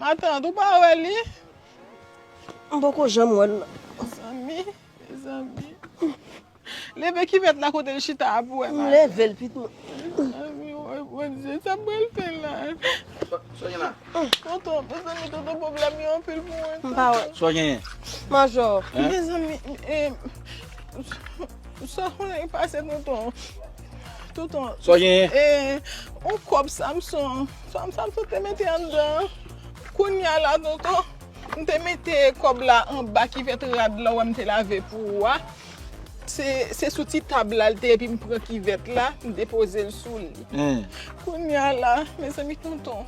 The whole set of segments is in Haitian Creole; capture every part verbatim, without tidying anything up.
Matant, ou pa wè li? M poko janm wè l non. Mezanmi, mezanmi. Leve kivèt la kote l chita a pou wè. M leve l pitit mwen. Mezanmi, woy Bondye, sa m pral fè la? Sa w gen la? Tonton, mezanmi, tonton, pwoblèm yo anpil pou mwen. M pa wè. Sa w genyen? Majò. Hein? Mezanmi, eh, sa konnen ki pase tonton? Tonton. Sa w genyen? Eh, yon kòb Samson. Sa Samson te mete anndan. Kounye a la, tonton, m te mete kòb la anba kivèt rad la, ou wè m te lave pou ou a. Se, se sou ti tab la l te ye, epi m pran kivèt la, m depoze l sou li. Hein. Kounye a la, mezanmi, tonton,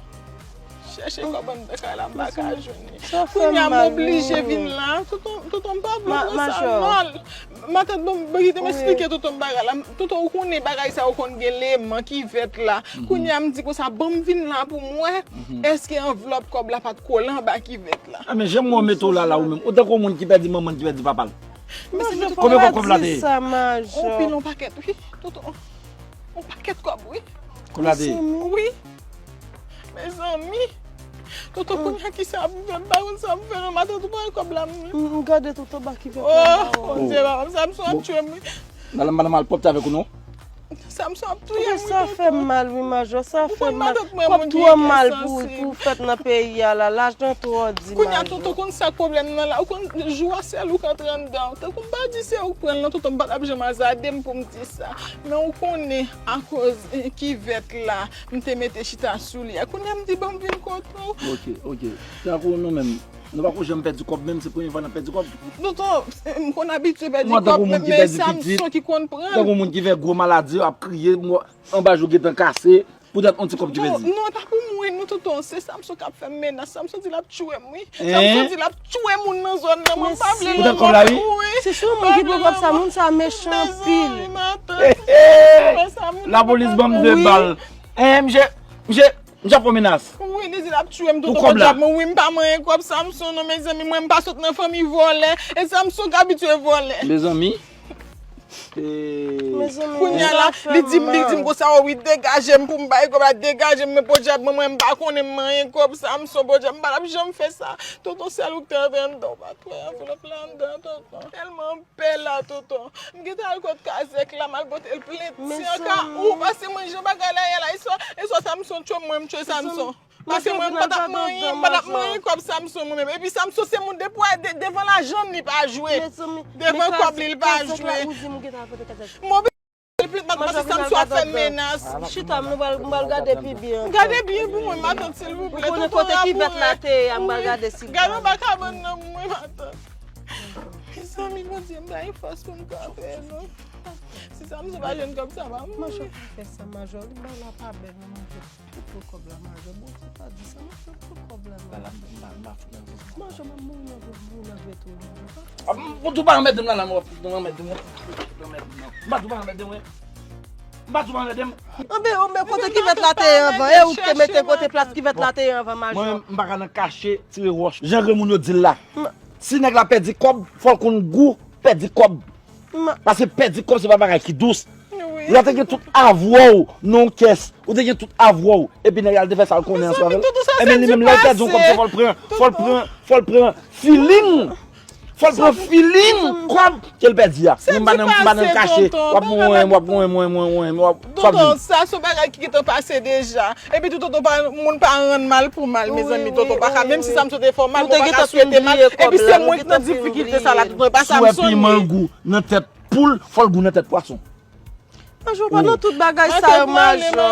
chèche kòb anndan kay la, m pa ka jwenn li. Kounye a m oblije vin la. Tonton, tonton, m pa vle pran sa mal. Matant, bon, bon, kite m eksplike tonton m bagay la. Tonton, ou konnen bagay sa yo konn gen leman, kivèt la. Kounye a m di konsa, ban m vin la pou m wè èske anvlòp kòb la pa t kole anba kivèt la. Ah, men jan m wè w mete w la la ou menm, ou tankou yon moun ki pèdi manman l, ki pèdi papa l. Konbyen kòb kòb la te ye? Anpil, yon pakèt, wi, tonton. Yon pakèt kòb, wi. Kòb la te ye? Wi. Mezanmi. Tonton, kounye a kisa pou m fè? M pa konn sa pou m fè non, matant, ou pa wè kòb la m. M gade tonton baki vèt la. Oh, Bondye, papa m, Samson ap tchwe m, wi. Madanm, madanm, al pwòpte avèk ou non. Samson ap touye m, wi, tonton. Sa fè m mal, wi, majò, sa fè m mal. Kòb twò mal pou, pou fèt nan peyi a la, lajan twò di, majò. Kounye a, tonton, konn sa k pwoblèm nan la, ou konn jou a sèl ou k antre anndan. Tankou m pa di se ou k pran l non, tonton, m pa t ap janm azade m pou m di sa. Men ou konnen, akoz, eh, kivèt la, m te mete chita sou li a. Kounye a m di, ban m vin kote w. Ok, ok. Tankou nou menm, nou pako janm pèdi kòb, menm se premye fwa n ap pèdi kòb. Tonton, m konn abitye pèdi kòb, men, men Samson ki konn pran. Tankou moun ki fè gwo maladi, ap kriye, anba jou gentan kase, poutèt yon ti kòb ki pèdi. Non, non, e pa pou mwen, non, tonton. Se Samson k ap fè m menas. Samson di l ap tchwe m, wi. Samson di l ap tchwe moun nan zòn nan. Mwen m pa vle non. Poutèt kòb la, wi. Se sou moun ki pran kòb sa, moun sa mechan anpil. Mezanmi, matant. Lapolis ban m de bal. Hein, misye, misye, misye ap fè menas. Wi, li di l ap tchwe m, tonton, podyab mwen, wi, m pa manyen kòb Samson non, mezanmi, mwen m pa sot nan fanmi vòlè. E Samson k abitye vòlè. Mezanmi. Kounye a la, li di m, li di m konsa, o wi, degaje m pou m bay kòb la, degaje m, men podyab mwen, mwen m pa konnen m manyen kòb Samson, podyab, m pa t ap janm fè sa. Tonton, sèl ou k te antre anndan, ou pa t wè anvlòp la anndan, tonton. Tèlman pè la, tonton. M gentan al kot kazèk la, m al pote l plent. Tyanka, ou pase mwen jan bagay la ye la, e swa, e swa Samson tchwe m, mwen m tchwe Samson. Paske mwen m pa t ap manyen, m pa t ap manyen kòb Samson mwen menm. Epi Samson se moun depi w wè de-, devan lajan li pa jwe. Devan kòb li, li pa jwe. M oblije plen matant paske Samson ap fè menas. Chita, nou pral, m pral gade pi byen. Gade byen pou mwen, matant, silvouplè. Ou konnen kote kivèt la te ye a, m pral gade si. Gade anba kabann nan pou mwen, matant. Mezanmi, Bondye, m bay fòs pou m kanpe, non. Si Samson pa jwenn kòb sa, pa mwen. Majò, pa fè sa, majò. Li bay la pa bèl, non, majò. Ou pran kòb la, majò. Bondye pa di sa, majò, pran kòb la, majò. Majò, m ap mouri nan vant, mouri nan vant ou, majò. Ah, m, ou tou pa anmède m la, la, m ap tou anmède m, m ap tou anmède m, non. M pa tou pa anmède m, wi. M pa tou pa anmède m. Anben, anben, kote kivèt la te ye anvan? E ou ki te mete kote plas kivèt la te ye anvan, majò? Mwen, m pa ka nan kache, tire wòch. Jan granmoun yo di l la. Si nèg la pèdi kòb, fò l konn gou pèdi kòb. Paske pèdi kòb se pa bagay ki dous. Lè w te gen tout avwa w nan yon kès, ou te gen tout avwa w, epi nèg la te fè sa l konnen an swa avè l. Ebyen li menm lè l pèdi yon kòb, se fò l pran, fò l pran, fò l pran feeling. Fò l pran feeling kòb ke l pèdi a. Mwen m pa nan, m pa nan kache. W ap mwen, w ap mwen, mwen, mwen, mwen, w ap. Tonton, sa se yon bagay ki gentan pase deja. Epi tou, tonton, pa, moun pa rann mal pou mal, mezanmi, tonton, pa ka, menm si Samson te fè w mal, mwen pa ka swete mal. Epi se mwen ki nan difikilte sa la, tonton, e pa Samson li ye. Si w wè piman gou nan tèt poul, fò l gou nan tèt pwason. Majò, pa nan tout bagay sa yo, majò.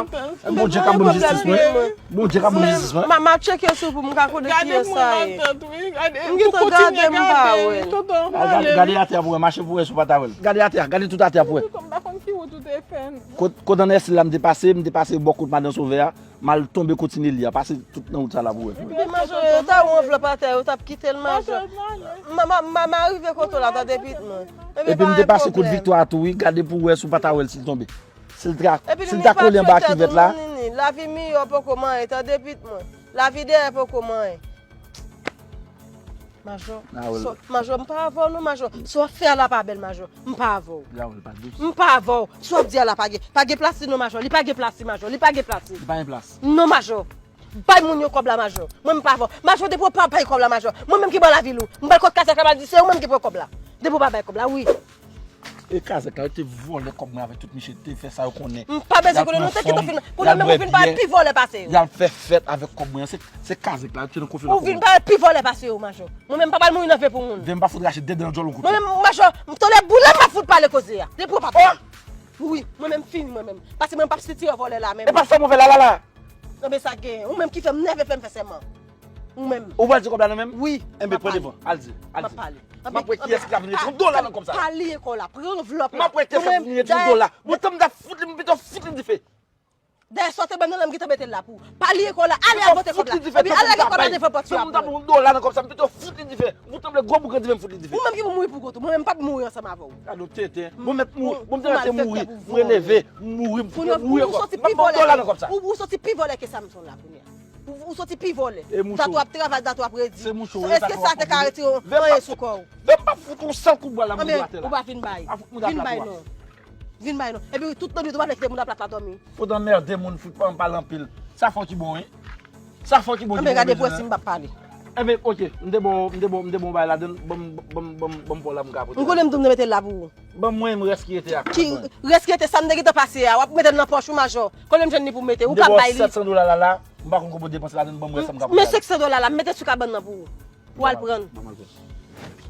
Bondye ka ban m jistis mwen. Bondye ka ban m jistis mwen. M a, m a tcheke sou pou m ka konnen kiyès sa ye. M gentan gade, m pa wè l. Gade, gade atè a pou wè, mache pou wè si w pa ta wè l. Gade atè a, gade tout atè a pou wè. Kot, kot anndan èstil la m te pase, m te pase bò kot madan Sovè a, m al tonbe kot Tineli a, pase tout nan wout sa la pou wè. Epi majò, yo ta wè anvlòp atè, yo t ap kite l, majò. M a, m a, m a, m a rive kote w la, tande pitit mwen. Epi m te pase kot Viktwa a tou, wi, gade pou wè si w pa ta wè l si l tonbe. Si l ta, si l ta kole anba kivèt la. Lavi miyò poko manyen, tande pitit mwen. Lavi dèyè poko manyen. Majò, majò, m pa avè w non, majò. Sa w ap fè a la pa bèl, majò. M pa avè w. M pa avè w. Sa w ap di a la pa gen, pa gen plas li non, majò. Li pa gen plas li, majò. Li pa gen plas li. Li pa gen plas. Non, majò. Bay moun yo kòb la, Majò. Mwen menm pa vò. Majò, depi w pa bay kòb la, Majò. Mwen menm ki ba w lavil ou. M pral kot Kazèk la, m ap di se ou menm ki pran kòb la. Depi w pa bay kòb la, wi. E Kazèk la, yo te vòlè kòb mwen avèk tout miche, te fè sa yo konnen. M pa bezwen konnen nou te kite w fin. Pou nou menm ou vin parèt pi vòlè pase yo. Y al fè fèt avèk kòb mwen an. Se, se Kazèk la, yo te nan konfyans. Ou vin parèt pi vòlè pase yo, Majò. Mwen menm m pa pral mouri nan ve pou moun. Vin pa fout rache de dan nan djòl ou kote. Mwen menm, Majò, m tande boule m ap fout pale koze a. Depi w pa bay. Wi, mwen menm fini mwen menm. Pase mwen m p ap sitire vòlè la menm. E pa sa move la la la. Anben sa gen. Ou menm ki fè m nève fè m fè sèman. Ou menm. Ou pral di kòb la non menm? Wi. Enben pran devan. Al di. Al di. M ap pale. M ap wè kiyès ki ka vin retire yon dola nan kòb sa. Pa li ankò la. Pran anvlòp la. M ap wè kiyès ki ka vin retire yon dola. Mwen tanm ta fout li, m pito fout li dife. Dayè sa w te ban m nan la m gentan mete l la pou ou. Pa li ankò la. Ale al pote kòb la. Epi al lage kòb la devan pòt yo ap pran. Tanm ta pran yon dola nan kòb sa, m pito fout li dife. Ou tanble gwo boukant dife m fout li dife. Ou menm ki pou mouri pou kont ou. Mwen menm m p ap mouri ansanm avè w. Gade w tenten. Bon, m mèt mouri. Bon, m te mèt mouri. M releve, m mouri, m mouri ankò. M ap ba w dola nan kòb sa. Ou soti pi vòlè ke Samson la kounye a. Ou, ou soti pi vòlè. Dat w ap travay, dat w ap redi. Èske sa te ka retire anyen sou kò w? Menm m ap fout yon sèl kout bwa la mouda atè la. Ou pa vin bay. Vin bay non. Vin bay non. Epi tout lannwit ou pa vle kite moun nan plas la dòmi. Fout anmède moun, fout pa pale anpil. Sa fò ki bon, wi. Sa fò ki bon ki bon. Anben gade pwesi m p ap pale. Enben, oke, m te bon, m te bon, m te bon bay ladann, ban m, ban m, ban m, ban m pran la m ka pote. M konnen m tou m te mete l la pou ou. Ban mwen, m rès ki rete a. Ki rès ki rete, sa m te gentan pase a, w ap mete l nan pòch ou, Majò. Konnen m jwenn li pou m mete, ou p ap bay li. M te ba w sèt san dola la la, m pa konn kòman depanse ladann, ban m rès sa m ka pote. Men senk san dola la, m mete sou kabann nan pou ou. Pou al pran.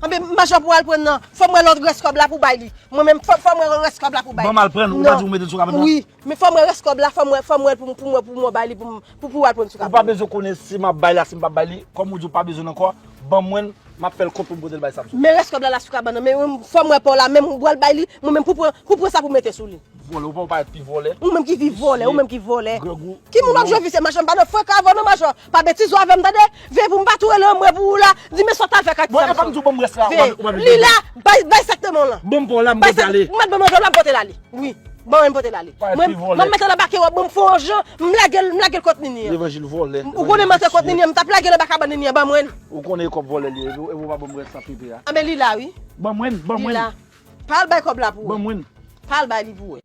Anben, Majò pou al pran nan, fò m wè lòt rès kòb la pou bay li. Mwen menm, fò, fò m wè rès kòb la pou bay li. Ban m al pran, ou pa di ou mete l sou kabann nan? Wi, men fò m wè rès kòb la, fò m wè, fò m wè pou, pou mwen, pou mwen bay li, pou m, pou, pou al pran l sou kabann nan. Ou pa bezwen konnen si m ap bay la, si m p ap bay li, kòm ou di ou pa bezwen l ankò, ban mwen, m ap fè l kont pou m pote l bay Samson. Men rès kòb la la sou kabann nan, men mwen, fò m wè pa w la, menm ou pral bay li, mwen menm pou pran, pou pran sa pou mete sou li. Vòlè, ou pa w parèt pi vòlè. Ou menm ki viv vòlè, ou menm ki vòlè. Grangou. Ki moun w ap jwe visye, machann, pa nan frenk avè w non, Majò. Pa betize avè m, tande? Veye pou m pa tou rele anmwe pou ou la. Di men sa w t al fè ak ti Samson. Bon, e pa m di w ban m rès la, ou pa, ou pa vle. Li la, bay, bay sèk nan men w lan. Ban m pa w la, m pote ale. Mwen ban m anvlòp la, m pote l ale. Wi, ban mwen, m pote l ale. Mwen, mwen mete l anba ke w ap ban m fè yon jan, m lage l, m lage l kot Nini an. Levanjil vòlè. Ou konnen m antre kot Nini an, m t ap lage l anba kabann Nini an, ban mwen. Ou konnen e kòb vòlè li ye, e ou pa ban m rès la pepe a. Anben li la, wi. Ban mwen, ban mwen. Li la. Pa al bay kòb la pou ou. Ban mwen. Pa al bay li pou wè.